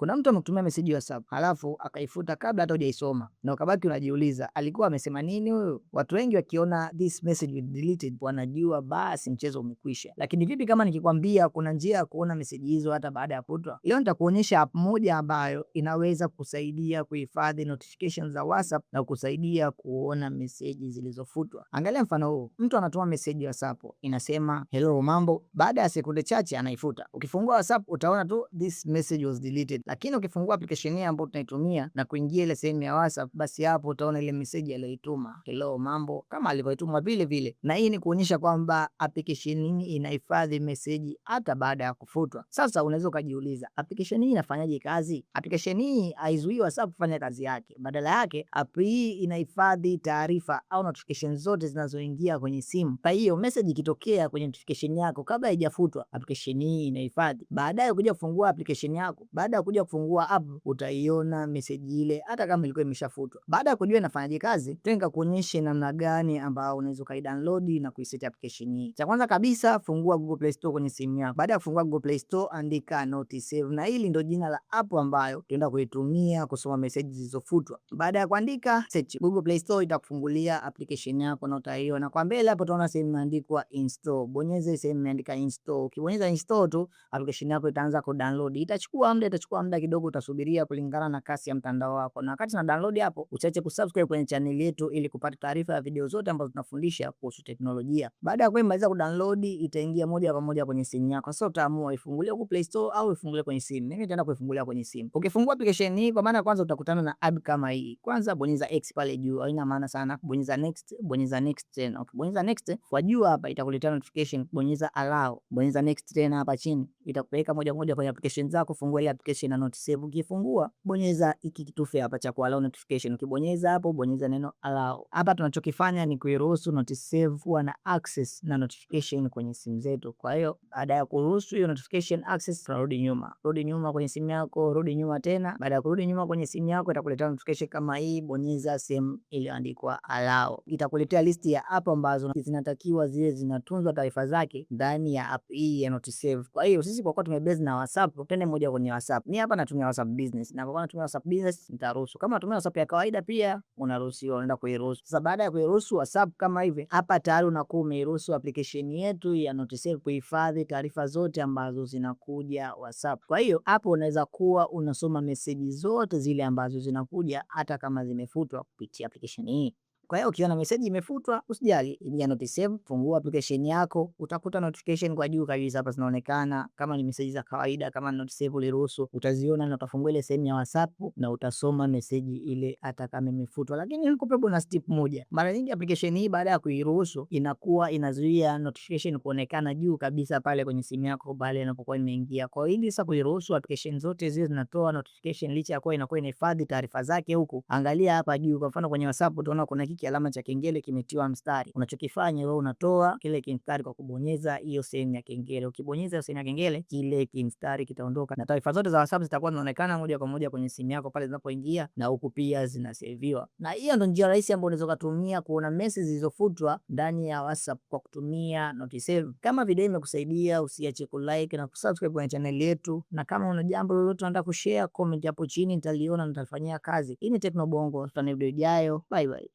Kuna mtu amekutumia message WhatsApp, halafu akaifuta kabla hata hujaisoma na ukabaki unajiuliza alikuwa amesema nini huyu? Watu wengi wakiona "this message will deleted" wanajua basi mchezo umekwisha. Lakini vipi kama nikikwambia kuna njia ya kuona message hizo hata baada ya kufutwa? Leo nitakuonyesha app moja ambayo inaweza kusaidia kuhifadhi notifications za WhatsApp na kusaidia kuona meseji zilizofutwa. Angalia mfano huu, mtu anatuma message WhatsApp inasema "Hello, mambo", baada ya sekunde chache anaifuta. Ukifungua WhatsApp utaona tu "This message was deleted", lakini ukifungua application hii ambayo tunaitumia na kuingia ile sehemu ya WhatsApp, basi hapo utaona ile message aliyoituma, "Hello, mambo", kama alivyoituma vile vile. Na hii ni kuonyesha kwamba application hii inahifadhi message hata baada ya kufutwa. Sasa unaweza ukajiuliza, application hii inafanyaje kazi? Application hii haizuii WhatsApp kufanya kazi yake, badala yake app hii inahifadhi taarifa au notification zote zinazoingia kwenye simu. Kwa hiyo message ikitokea kwenye notification yako kabla haijafutwa, application hii inahifadhi. Baadaye ukija kufungua application yako, baada ya kuja kufungua app utaiona message ile hata kama ilikuwa imeshafutwa. Baada ya kujua inafanyaje kazi, twende kuonyeshe namna gani ambao unaweza ukaidownload na kuiset application hii. Cha kwanza kabisa, fungua Google Play Store kwenye simu yako. Baada ya kufungua Google Play Store, andika Notisave, na hili ndio jina la app ambayo tutaenda kuitumia kusoma message zilizofutwa. Baada ya kuandika search, Google Play Store itakufungulia application yako na utaiona. Kwa mbele hapo utaona sehemu imeandikwa install. Bonyeza sehemu imeandika install. Ukibonyeza install tu, application yako itaanza kudownload. Itachukua muda kidogo, utasubiria kulingana na kasi ya mtandao wako. Na wakati na download hapo, usiache kusubscribe kwenye channel yetu ili kupata taarifa ya video zote ambazo tunafundisha kuhusu teknolojia. Baada ya kumaliza kudownload, itaingia moja kwa moja kwenye simu yako. Sasa utaamua ifungulie huku Play Store au ifungulie kwenye simu. Mimi nitaenda kuifungulia kwenye simu. Ukifungua application hii kwa maana kwanza utakutana na app kama hii. Kwanza bonyeza X pale juu, haina maana sana. Bonyeza next, bonyeza next tena. Ukibonyeza next, kwa juu hapa itakuletea notification, bonyeza allow, bonyeza next tena hapa chini, itakupeleka moja kwa moja kwenye application zako. Fungua ile application ya Notisave. Ukifungua, bonyeza hiki kitufe hapa cha ku allow notification. Ukibonyeza hapo, bonyeza neno allow. Hapa tunachokifanya ni kuiruhusu Notisave kuwa na access na notification kwenye simu zetu. Kwa hiyo baada ya kuruhusu hiyo notification access, tunarudi nyuma, rudi nyuma kwenye simu yako, rudi nyuma tena. Baada ya kurudi nyuma kwenye simu yako, itakuletea notification kama hii. Bonyeza sehemu iliyoandikwa allow, itakuletea listi ya app ambazo zinatakiwa zile zinatunzwa taarifa zake ndani ya app hii ya Notisave. Kwa hiyo sisi kwa kuwa tumebase na WhatsApp, twende moja kwenye WhatsApp. Ni hapa natumia WhatsApp Business, na kwa kuwa natumia WhatsApp Business nitaruhusu. Kama unatumia WhatsApp ya kawaida pia unaruhusiwa, unaenda kuiruhusu. Sasa baada ya kuiruhusu WhatsApp kama hivi, hapa tayari unakuwa umeiruhusu application yetu ya Notisave kuhifadhi taarifa zote ambazo zinakuja WhatsApp. Kwa hiyo hapo unaweza kuwa unasoma meseji zote zile ambazo zinakuja hata kama zimefutwa kupitia application hii. Kwa hiyo ukiona message imefutwa usijali, ingia Notisave, fungua application yako, utakuta notification kwa juu kabisa hapa zinaonekana kama ni message za kawaida, kama ni Notisave uliruhusu, utaziona na utafungua ile sehemu ya WhatsApp na utasoma message ile hata kama imefutwa. Lakini nikupe bonus tip moja. Mara nyingi application hii baada ya kuiruhusu inakuwa inazuia notification kuonekana juu kabisa pale kwenye simu yako pale inapokuwa imeingia. Kwa hiyo ili sasa kuiruhusu application zote zile zinatoa notification licha ya kuwa inakuwa inahifadhi taarifa zake huku, angalia hapa juu. Kwa mfano kwenye WhatsApp utaona kuna hiki alama cha kengele kimetiwa mstari. Unachokifanya wewe unatoa kile kimstari kwa kubonyeza hiyo sehemu ya kengele. Ukibonyeza hiyo sehemu ya kengele, kile kimstari kitaondoka na taarifa zote za WhatsApp zitakuwa zinaonekana moja kwa moja kwenye simu yako pale zinapoingia, na huku pia zinaseviwa. Na hiyo ndo njia rahisi ambayo unaweza kutumia kuona message zilizofutwa ndani ya WhatsApp kwa kutumia Notisave. Kama video imekusaidia, usiache kulike na kusubscribe kwenye channel yetu, na kama una jambo lolote unataka kushare, comment hapo chini, nitaliona na nitalifanyia kazi. Hii ni Tekno Bongo, tutane video ijayo. Bye bye.